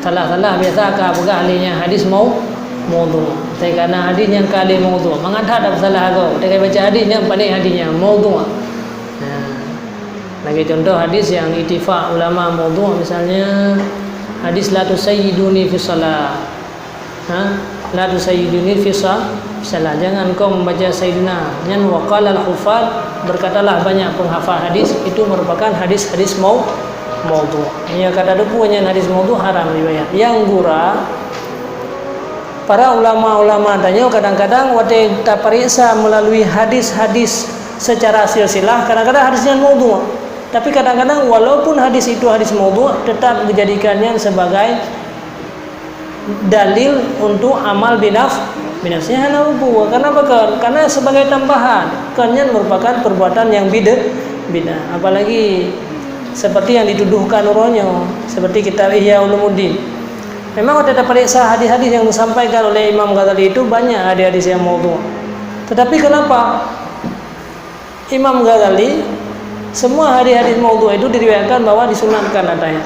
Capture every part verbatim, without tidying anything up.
Salah-salah biasa ka peugah lé nyan hadis mau-, maudhu'. Tapi karena hadis nyan ka lé maudhu', mangat that dak salah aku. Tapi baca hadis nyan pané hadis nyan maudhu'. Nah, lagi contoh hadis yang ittifaq ulama maudhu', misalnya hadis la tusayyiduni fi shalah. Ha? La tusayyiduni fi sha-, shalah. Jangan kau membaca sayyidina. Nyan wa qala al-huffaz, berkatalah banyak penghafal hadis, itu merupakan hadis-hadis mau-, maudhu'. Ya, kata depu nyan hadis maudhu' haram riwayat. Yang gura, para ulama-ulama tanyoe kadang-kadang watée tapariksa melalui hadis-hadis secara silsilah, kadang-kadang hadis nyan maudhu'. Tapi kadang-kadang walaupun hadis itu hadis maudhu', tetap dijadikan nyan sebagai dalil untuk amal binaf-, binafsnya hana mampu. Karena apa? Karena sebagai tambahan. Kan nyan merupakan perbuatan yang bida-, bid'ah. Apalagi seperti yang dituduhkan uroe nyoe, seperti kitab Ihya Ulumuddin. Memang watée tapariksa hadis-hadis yang disampaikan oleh Imam Ghazali itu banyak hadis-hadis yang maudhu'. Tetapi kenapa Imam Ghazali, semua hadis-hadis maudhu' itu diriwayatkan bahwa disunatkan adanya.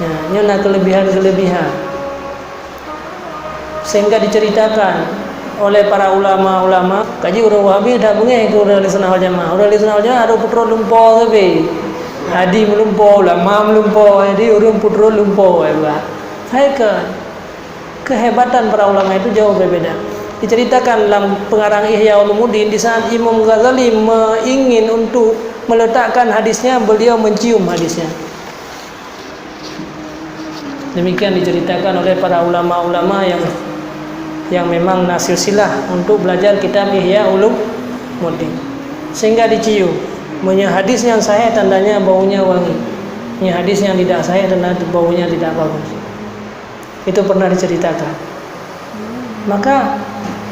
Ya, nyoe na kelebihan-kelebihan. Sehingga diceritakan oleh para ulama-ulama, kaji ureuëng Wahabi dak beungéh keu ureuëng Ahli Sunnah wal Jamaah. Ureuëng Ahli Sunnah wal Jamaah ada putroe lumpo sabe. Hadi meulumpo, ulama meulumpo, jadi ureuëng putroe lumpo, ya, bah. Hai kan? Kehebatan para ulama itu jauh berbeda. Diceritakan dalam pengarang Ihya Ulumuddin, di saat Imam Ghazali me-, ingin untuk meletakkan hadisnya, beliau mencium hadisnya. Demikian diceritakan oleh para ulama-ulama yang, yang memang na silsilah untuk belajar kitab Ihya Ulumuddin. Sehingga dicium. Meunyoe hadis yang sahih, tandanya baunya wangi. Meunyoe hadis yang tidak sahih, tanda baunya tidak bagus. Itu pernah diceritakan. Maka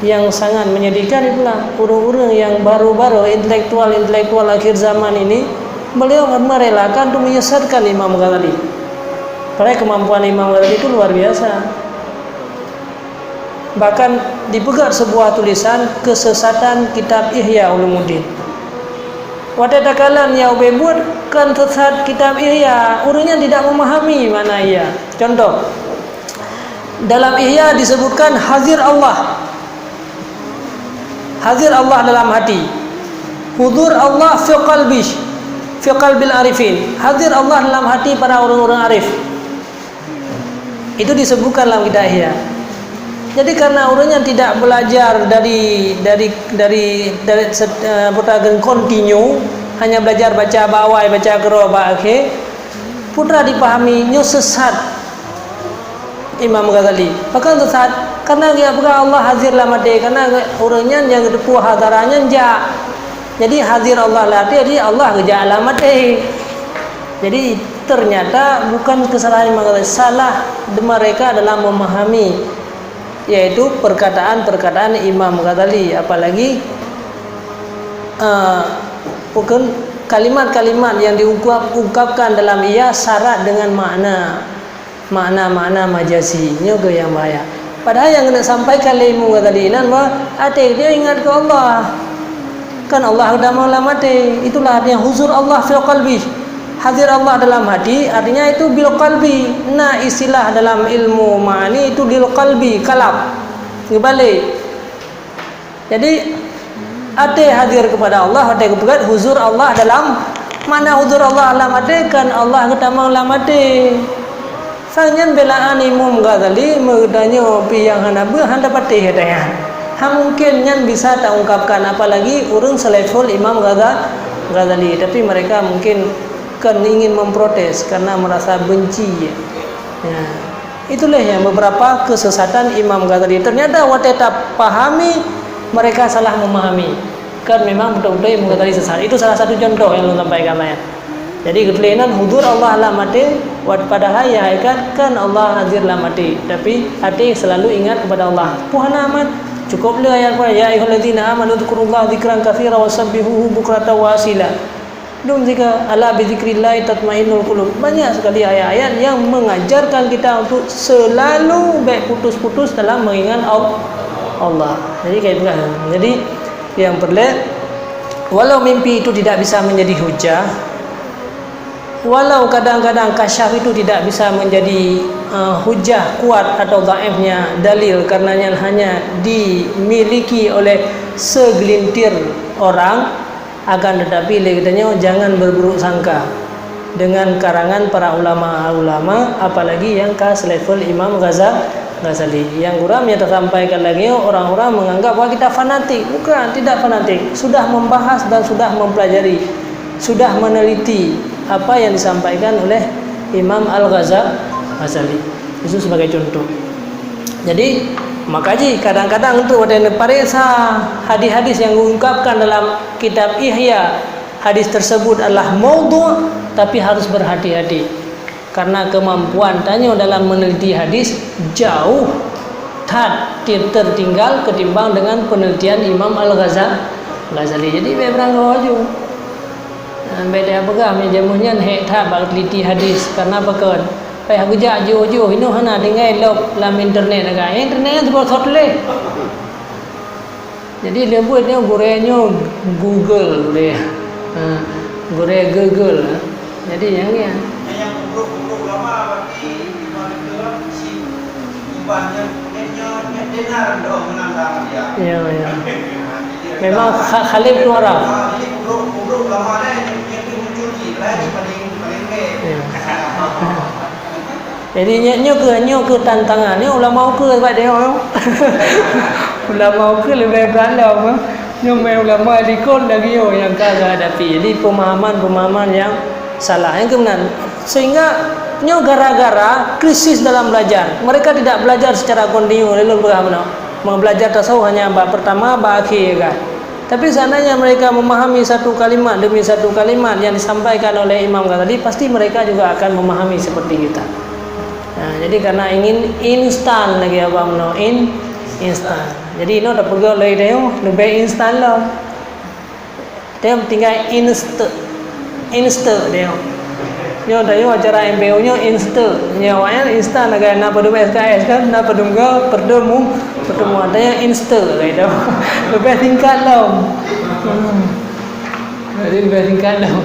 yang sangat menyedihkan itulah ureuëng-ureuëng yang baru-baru, intelektual-intelektual akhir zaman ini, beliau merelakan untuk menyesatkan Imam Ghazali. Padahal kemampuan Imam Ghazali itu luar biasa. Bahkan dipeugah sebuah tulisan kesesatan kitab Ihya Ulumuddin. Watée takalon nyang ubé buet kan sesat kitab Ihya, ureuëng nyan tidak memahami makna Ihya. Contoh, dalam Ihya disebutkan hadir Allah. Hadir Allah dalam hati. Hudur Allah fi qalbi, fi qalbil arifin. Hadir Allah dalam hati para ureuëng-ureuëng arif. Itu disebutkan dalam kitab Ihya. Jadi karena ureuëng nyan tidak belajar dari, dari, dari, dari set-, eh, putra gen continue, hanya belajar baca bak awai, baca keudroe bak akhé, putra dipahami nyoe sesat Imam Ghazali. Pakon sesat? Karena dia peugah Allah hadir lam até, karena ureuëng nyan nyang geuteupeue hadarah nyan jak. Jadi hadir Allah lam até, jadi Allah geujak lam até. Jadi ternyata bukan kesalahan Imam Ghazali, salah mereka dalam memahami, yaitu perkataan-perkataan Imam Ghazali, apalagi, eh, bukan kalimat-kalimat yang diungkap-, ungkapkan dalam Ihya syarat dengan makna, makna-makna majazi. Nyoe keuh nyang bahaya. Padahal nyang keuneuk sampaikan lé Imam Ghazali nan bah até dia ingat keu Allah. Kan Allah geutamong lam até. Itulah artinya huzur Allah fil qalbi. Hadir Allah dalam hati, artinya itu bil qalbi. Na istilah dalam ilmu ma'ani itu bil qalbi, kalab. Geubalek. Jadi, até hadir kepada Allah, até geupeugét huzur Allah dalam, makna huzur Allah dalam até, kan Allah geutamong lam até. Sang nyan belaan Imam Ghazali, meutanyoe pih nyang hana beuh, hana patéh gata nyan. Hana mungkin nyan bisa taungkapkan, apalagi ureuëng selevel Imam Ghaza-, Ghazali. Tapi mereka mungkin kan ingin memprotes karena merasa benci. Ya. Itulah yang beberapa kesesatan Imam Ghazali. Ternyata watée tapahami, mereka salah memahami. Kan memang betul-betul Imam Ghazali sesat. Itu salah satu contoh yang ulôn sampaikan nyan. Jadi, geutuléh nan huzur Allah lam até, wat-, padahai ya hakikat kan Allah hadir lam até, tapi até selalu ingat kepada Allah. Peue hana amat? Cukup le ayat Quran, "Ya ayyuhallazina amanu dzkurullaha dzikran katsira wasabbihuhu bukratan wa asila." Dum zikir, "Ala bidzikrillahi tatmainnul qulub." Banyak sekali ayat-ayat yang mengajarkan kita untuk selalu bék putus-putus dalam mengingat Al-, Allah. Jadi, kayak itulah. Jadi, yang perlu, walau mimpi itu tidak bisa menjadi hujah, Walau kadang-kadang kasyaf itu tidak bisa menjadi, eh, hujah kuat atau dhaifnya dalil, karenanya hanya dimiliki oleh segelintir orang, akan tetapi lé geutanyoe jangan berburuk sangka dengan karangan para ulama-ulama, apalagi yang ka selevel Imam Ghaza-, Ghazali. Yang gurami nyang tasampaikan lagée nyoe, orang-orang menganggap bahwa kita fanatik. Bukan, tidak fanatik. Sudah membahas dan sudah mempelajari, sudah meneliti apa yang disampaikan oleh Imam Al-Ghaza-, Ghazali. Itu sebagai contoh. Jadi, maka jih kadang-kadang tu ada yang pareksa hadis-hadis yang diungkapkan dalam kitab Ihya. Hadis tersebut adalah maudhu', tapi harus berhati-hati. Karena kemampuan tanyoe dalam meneliti hadis jauh that ter-, tertinggal ketimbang dengan penelitian Imam Al-Ghaza-, Ghazali. Jadi, bèk beuranggoe ju. Bèk tapeugah, meunyoe jameun nyan hék that bak teliti hadis. Karena pakon? Payah geujak jiôh-jiôh, inoe hana tinggai lom lam internet agak. Internet nyan sigoe sot lé. Jadi, leumbot nyoe gurèe nyoe Google gurèe. Ha, gurèe Google. Jadi, nyang nyan. Nyang peubrôk-peubrôk ulama berarti iman itu si uban nyan, nyan, nyan, nyan denar dong menantang dia. Ya, ya. Memang kha-, khalif tu Arab. Ah, jadi peubrôk-peubrôk ulama lain yang, yang muncul di lain paling, paling baik. Ya. Jadi, nyoe, nyoe keuh, nyoe keuh tantangan. Nyoe ulama ukeue bak nyoe. Ulama ukeue leubeh brat lom, eh. Nyoe mé ulama likot lagèe nyoe nyang ka geuhadapi. Jadi, pemahaman-pemahaman yang salah. Nyang keunan, sehingga nyoe gara-gara krisis dalam belajar. Mereka tidak belajar secara kontinu, lôn peugah meunoe. Meubelajar tasawuf hanya bab pertama, bab akhé, kan. Tapi seandainya mereka memahami satu kalimat demi satu kalimat yang disampaikan oleh Imam Ghazali, pasti mereka juga akan memahami seperti kita. Nah, jadi karena ingin instan lagèe abang meunoe, in-, instan. Jadi inoe tapeugah lé tanyoe leubeh instan lom. Tanyoe tinggai inste, inste tanyoe. Nyoe tanyoe acara M P U nyoe inste. Nyoe awaknyan instan lagèe na padum S K S kan, na padum go, padum mu, padum mu. Tanyoe inste lagèe tu. Leubeh singkat lom. Hmm. Jadi leubeh singkat lom.